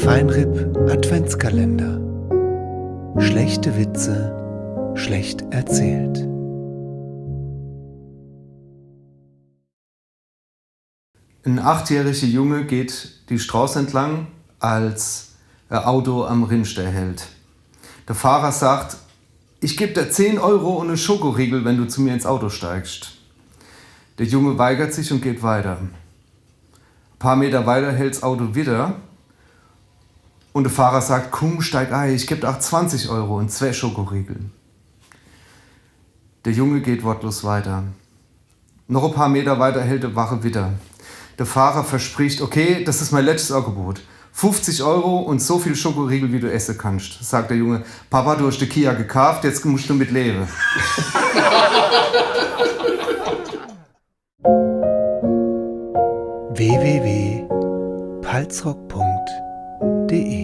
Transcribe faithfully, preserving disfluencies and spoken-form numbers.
Feinripp Adventskalender. Schlechte Witze, schlecht erzählt. En achtjähriger Junge geht die Straße entlang, als e Auto am Rindstein hält. Der Fahrer sagt: „Ich geb dir zehn Euro und e Schokoriegel, wenn du zu mir ins Auto steigst.“ Der Junge weigert sich und geht weiter. E paar Meter weiter hält's Auto wieder und der Fahrer sagt: „Kumm, steig ei, ich geb dir auch zwanzig Euro und zwee Schokoriegel.“ Der Junge geht wortlos weiter. Noch e paar Meter weiter hält der Wache wieder. Der Fahrer verspricht: „Okay, das ist mein letztes Angebot. Fünfzig Euro und so viel Schokoriegel, wie du essen kannst.“ Sagt der Junge: „Papa, du hast den Kia gekauft, jetzt musst du mit leben.“ W W W Punkt palzrock Punkt D E